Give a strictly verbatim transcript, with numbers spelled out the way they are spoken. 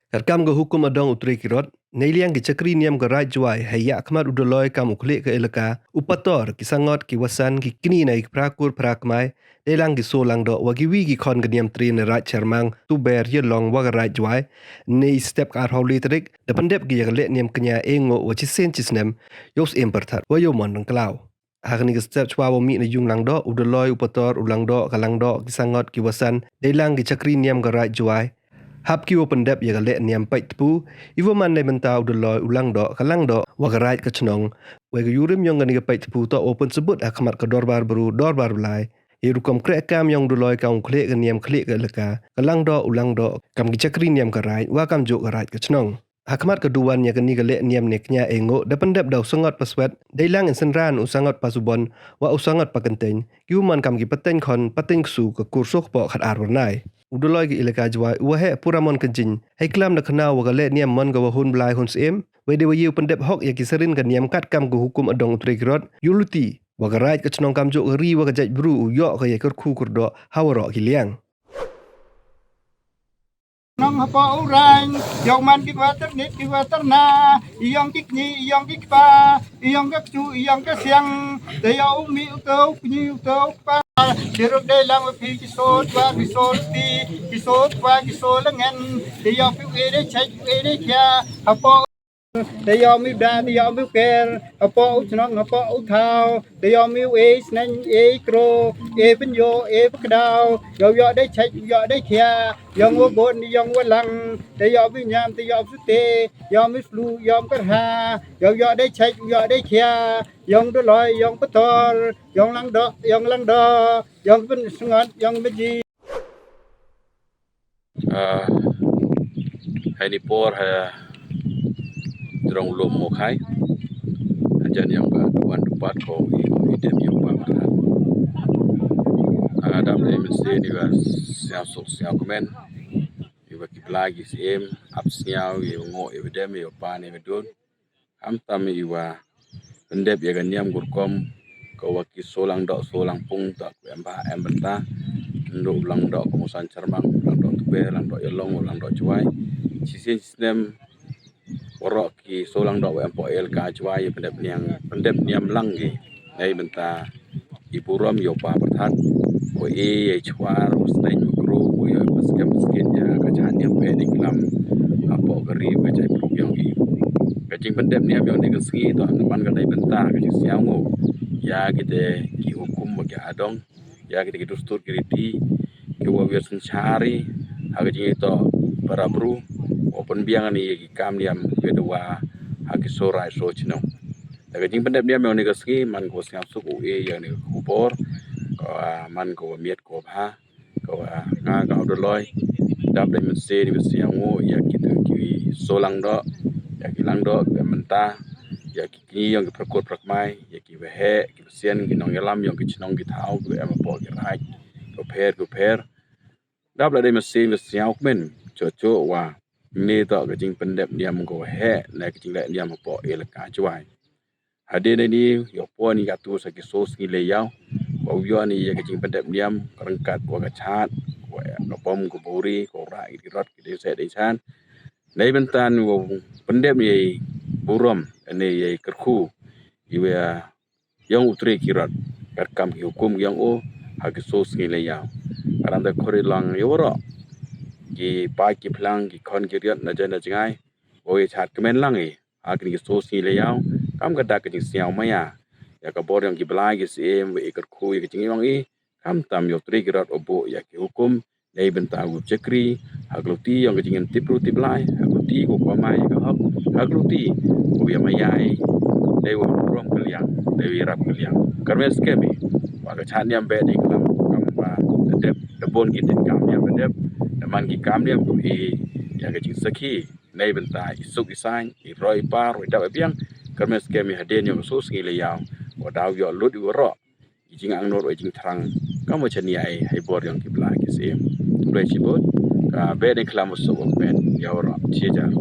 Katkam ka hukum adong u Tre Kirot, neiliang ki chakri niam ka Raij Jwai, hei yakhmat u Dolloi kam u khlieh ka elaka, u Pator, ki Sangot, ki Wasan, ki kñi na ki phra kur phra kmai, deilang ki Soo Langdoh, wa kiwi ki khon ka niam Tre na Raij Chyrmang, Tuber, Ialong, wa ka Raij Jwai, nei step ka arphaw le tarik, da pyndep ki ya ka leh niam kñia e ngooh wa chisien chisnem, yow Syiem Pyrthat, wa yow Mon Ryngklaw. Ha kani ka step chwa wa mih na yung Langdoh, u Dolloi, u Pator, u Langdoh, ka Langdoh, ki Sangot, ki Wasan, deilang ki chakri niam ka Raij Jwai. Hap ki wa pyndep ya ka leh niam pait tpu, i wa man neibynta u Dolloi, u Langdoh, ka Langdoh, wa ka Raij ka Chnong. Wei ka yurim yong kani ka pait tpu toh wa pynsbut hakhmat ka Dorbar Bru, Dorbar Blai. I rukom kreh kam yong u Dolloi kam u khlieh ka niam khlieh ka elaka, ka Langdoh, u Langdoh, kam ki chakri niam ka Raij, wa kamjooh ka Raij ka Chnong. Hakhmat ka duwan ya kani ka leh niam ne kñia e ngooh, da pyndep da u Sangot Paswet, deilang i synran u Sangot Pasubon, wa u Sangot Pakyntein, ki u man kam ki pateng khon, pateng ksu, ka kur soo kpoh khat ar wyrnai. U Dolloi ka elaka Jwai, u waheh Puramon Kynjing, hei klam da khana wa ka leh niam mon ka wa hun blai hun syiem, wei dei wa yow pyndep hok ya ki sarin ka niam katkam ka hukum adong u Tre Kirot, yow luti, wa ka Raij ka Chnong kamjooh ka ri wa ka jaitbru u yoh ka ya kyrkhu kyrdoh, ha waroh ki liang. Nong hapoh u Raij, yow man ki wa tyrnit, ki wa tyrna, i yong ki kñi, i yong ki kpa, i yong ka kchu, i yong ka siang, te yow u mih u to u kñi u to u kpa. Te ruk deilang wa phi ki Soo Twa, ki Soo Ti, ki Soo Twa, ki Soo Lyngen, te yow phi u e dei chait, u e dei khia, hapoh Te yow mi u da, te yow mi u ker, hapoh u chnong, hapoh u thaw, te yow mi u e sneng, e kro, e pynyoh, e pyndaw, yow yoh dei chait, yow yoh dei khia, yong wa bon, yong wa lang, te yow mi u ñiam, te yow mi u sute, yow mi u slu, yow mi u kyrha, yow yoh dei chait, yow yoh dei khia, yong Dolloi, yong Pator, yong Langdoh, yong Langdoh, yong Pynsangot, yong Baji. Ah, heini por ha jrong lum mo khai. Hajan yong ka duwan dupat ko i, i dem yong ba ma. Ah, dap dei mynsi ni wa sñiaw suk sñiaw kmen. I wa ki blai ki syiem, ap sñiaw, i wa ngooh, i wa dem, i wa pan, i wa dun. Khamtam i wa pyndep ya ka niam ka rukom, ka wa ki Soo Langdoh, Soo Langpung, toh ka em bha em bynta. Yndu u Langdoh ka Musan Chyrmang, u Langdoh Tuber, Langdoh Ialong, u Langdoh Jwai. Chisien chisnem, waroh ki Soo Langdoh wa em poh elaka Jwai, ya pyndep niam, pyndep niam lang ki. Neibynta i burom yow Pa Pyrthat, wa e ya i chwar, wa sneng wa kru, wa ya i pynskhem pynskit ya ka jait niam Behdeiñkhlam hapoh ka ri wa ka jaitbru yong i. Ka jingpyndep niam yong kani ka sngi toh man ka neibynta ka jingsñiawngooh ya kite ki hukum wa ki adong, ya kite ki dustur ki riti, ki wa wiar synchaar i ha ka jingitoh para bru, wa pynbiang ni ya ki kam niam ki wa dawa ha ki soo raij soo chnong. Te ka jingpyndep niam yong kani ka sngi man ka wa sñiaw suk u e ya kani ka khubor, ka wa man ka wa miat ka wa bha, ka wa nga ka u Dolloi, dap dei mynsi ni wa sñiawngooh ya kitu ki Soo Langdoh, ya ki Langdoh ki wa em bynta, ya ki kñi yong ki phra kur phra kmai, ya ki waheh, ki wasian, ki nongyalam yong ki chnong ki thaw, ki wa em hapoh ki raij, ki wa pher, ki wa pher. Dap la dei mynsi ni wa sñiaw kmen, choh choh wa ni toh ka jingpyndep niam ka wa heh, na ka jingleh niam hapoh elaka Jwai. Hadien ni, yow poi ni katu sa ki soo sngi le yaw, wa u yoh ni ya ka jingpyndep niam, ka ryngkat wa ka chaad, wa ka bom ka buri, ka rah ki rot ki dei seh dei chan. Neibynta ni wa pyndep ni ya i burom, ni ya i kyrkhu, i wa yong u Tre Kirot, katkam ki hukum yong u, ha ki soo sngi le yaw. Ka dang da khuri lang ya waroh ki paid ki phlang, ki khon ki riat na jan na jngai, wow ya chaad kmen lang i ha kini ki soo sngi le yaw, kam ka dak ka jingsñiaw maya ya ka bor yong ki blai ki syiem, wa i kyrkhu ya ka jingyong i, khamtam yow Tre Kirot u buh ya ki hukum neibynta u chakri, ha ka luti yong ka jingim tip bru tip blai, ha ka luti ko kwah mai ya ka hok, ha ka luti ko ya maya i, dei wa burom ka liang, dei wa rap ka liang. Kyrmen skhem i wa ka chaad niam Behdeiñkhlam kam wa da dep, da bun ki tit kam niam da dep, da man ki kam niam ko i ya ka jingsakhi neibynta i suk i saiñ, i roi i par, i dap i biang. Kyrmen skhem i hadien yong ka soo sngi le yaw, wa daw yoh lut i waroh i jingangnud, i jingthrang, kam wa chaniah i hei bor yong ki blai ki syiem. Khublei chibun, ka Behdeiñkhlam wa suk wa kmen ya waroh. Chiajar.